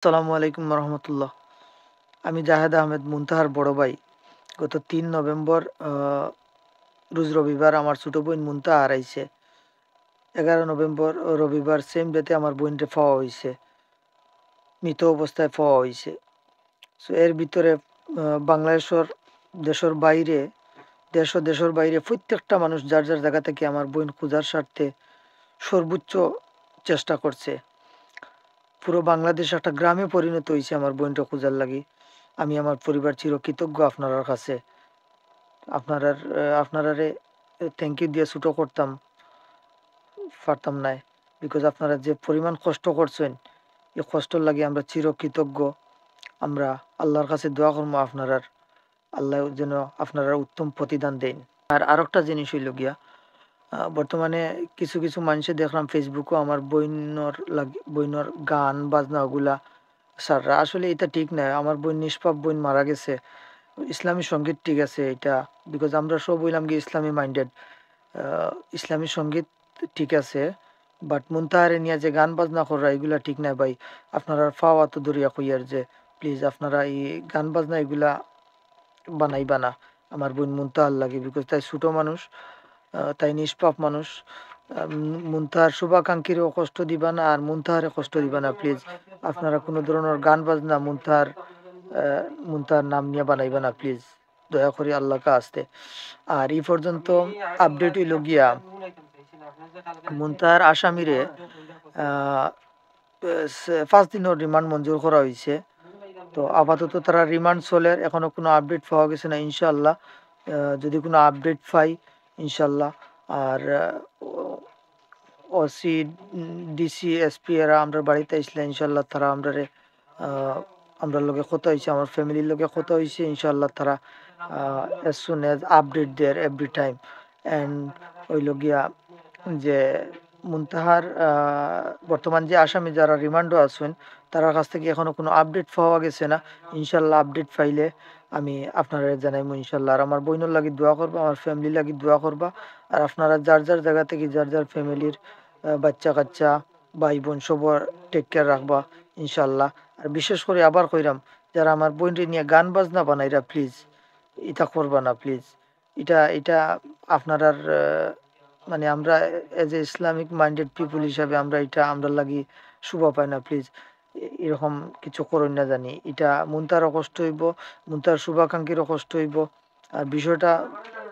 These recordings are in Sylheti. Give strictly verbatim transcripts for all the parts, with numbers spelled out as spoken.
আসসালামু আলাইকুম রহমতুল্লাহ। আমি জাহেদ আহমেদ, মুনতাহার বড় ভাই। গত তিন নভেম্বর, আহ, রোজ রবিবার আমার ছোট বোন মুনতাহা হারাইছে। এগারো নভেম্বর রবিবার সেম ডেতে আমার বোনরে পাওয়া অইছে, মৃত অবস্থায় পাওয়া অইছে। সো এর ভিতরে, আহ, বাংলাদেশর, দেশর বাইরে, দেশ ও দেশর বাইরে প্রত্যেকটা মানুষ যার যার জাগা থাকি আমার বোন খুঁজার স্বার্থে সর্বোচ্চ চেষ্টা করছে। পুরো বাংলাদেশ একটা গ্রামে পরিণত অইছে আমার বোনরে খুঁজার লাগি। আমি আমার পরিবার চিরকৃতজ্ঞ আপনারার কাছে। আপনারার, আহ, আপনারারে thank you দিয়া ছোট করতাম পারতাম নায়, because আপনারা যে পরিমাণ কষ্ট করছেন, এই কষ্টর লাগি আমরা চিরকৃতজ্ঞ। আমরা আল্লাহর কাছে দোয়া করমু আপনারার, আল্লাহ যেন আপনারার উত্তম প্রতিদান দেইন। আর আরোকটা জিনিস অইলো গিয়া, আহ, বর্তমানে কিছু কিছু মানষে দেখলাম Facebook-ও আমার বইনর লাগি, বইনর গান বাজনা ওগুলা ছাড়রা। আসলে ইটা ঠিক নায়। আমার বইন নিষ্পাপ বইন মারা গেছে। ইসলামী সঙ্গীত ঠিক আছে ইটা, because আমরা সব অইলাম গিয়া ইসলামী minded। আহ, ইসলামী সঙ্গীত ঠিক আছে, but মুনতাহারে নিয়া যে গান বাজনা কররা, ইগুলা ঠিক নায় ভাই। আপনারার পাও আতো ধরিয়া কইয়ার যে, please, আপনারা ই গান বাজনা ইগুলা বানাইবা না আমার বইন মুনতাহার লাগি, because তাই ছোট মানুষ, আহ, তাই নিষ্পাপ মানুষ। আহ, মুন-, মুনতাহার শুভাকাঙ্ক্ষীরেও কষ্ট দিবা না, আর মুনতাহারে কষ্ট দিবা না, please। আপনারা কুনু ধরনর গান বাজনা মুনতাহার, আহ, মুনতাহার নাম নিয়া বানাইবা না, please। দয়া করি আল্লাহর কাছে। আর ই পর্যন্ত update অইলো গিয়া, মুনতাহার আসামিরে, আহ, সে-, পাঁচ দিনর remand মঞ্জুর করা অইছে। তো আপাতত তারার remand চলের, এখনো কুনু update পাওয়া গেছে না। ইনশাআল্লাহ, আহ, যদি কুনু update পাই, ইনশাআল্লাহ। আর, আহ, ও-, OC, উম, DC, SP এরা আমরার বাড়িত আইছলা, ইনশাআল্লাহ তারা আমরারে, আহ, আমরার লগে কথা অইছে, আমার family-র লগে কথা অইছে, ইনশাআল্লাহ তারা, আহ, as soon as update there every time। And অইলো গিয়া যে মুনতাহার, আহ, বর্তমান যে আসামি যারা remand-ও আছইন, তারার কাছ থাকি এখনো কুনু update পাওয়া গেছে না। ইনশাআল্লাহ update পাইলে আমি আপনারারে জানাইমু ইনশাআল্লাহ। আর আমার বইনর লাগি দোয়া করবা, আমার family-র লাগি দোয়া করবা। আর আপনারা যার যার জাগা থাকি যার যার family-র, আহ, বাচ্চা কাচ্চা, ভাই বোন সবর take care রাখবা ইনশাআল্লাহ। আর বিশেষ করি আবার কইরাম, যারা আমার বইনরে নিয়া গান বাজনা বানাইরা, please, ইটা করবা না, please। ইটা, ইটা আপনারার, আহ, মানে, আমরা as a Islamic minded people হিসাবে আমরা ইটা আমরার লাগি শোভা পায় না, please। এ-, এরকম কিছু করইন না জানি। ইটা মুনতাহারও কষ্ট অইবো, মুনতাহার শুভাকাঙ্ক্ষীরও কষ্ট অইবো। আর বিষয়টা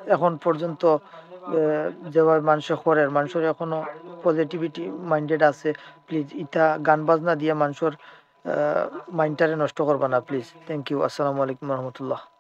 এখন পর্যন্ত, আহ, যেভাবে মানষে করের, মানষর এখনো positivity minded আছে, please, ইটা গান বাজনা দিয়া মানষর, আহ, mind-টারে নষ্ট করবা না, please। Thank you। আসসালামু আলাইকুম রহমতুল্লাহ।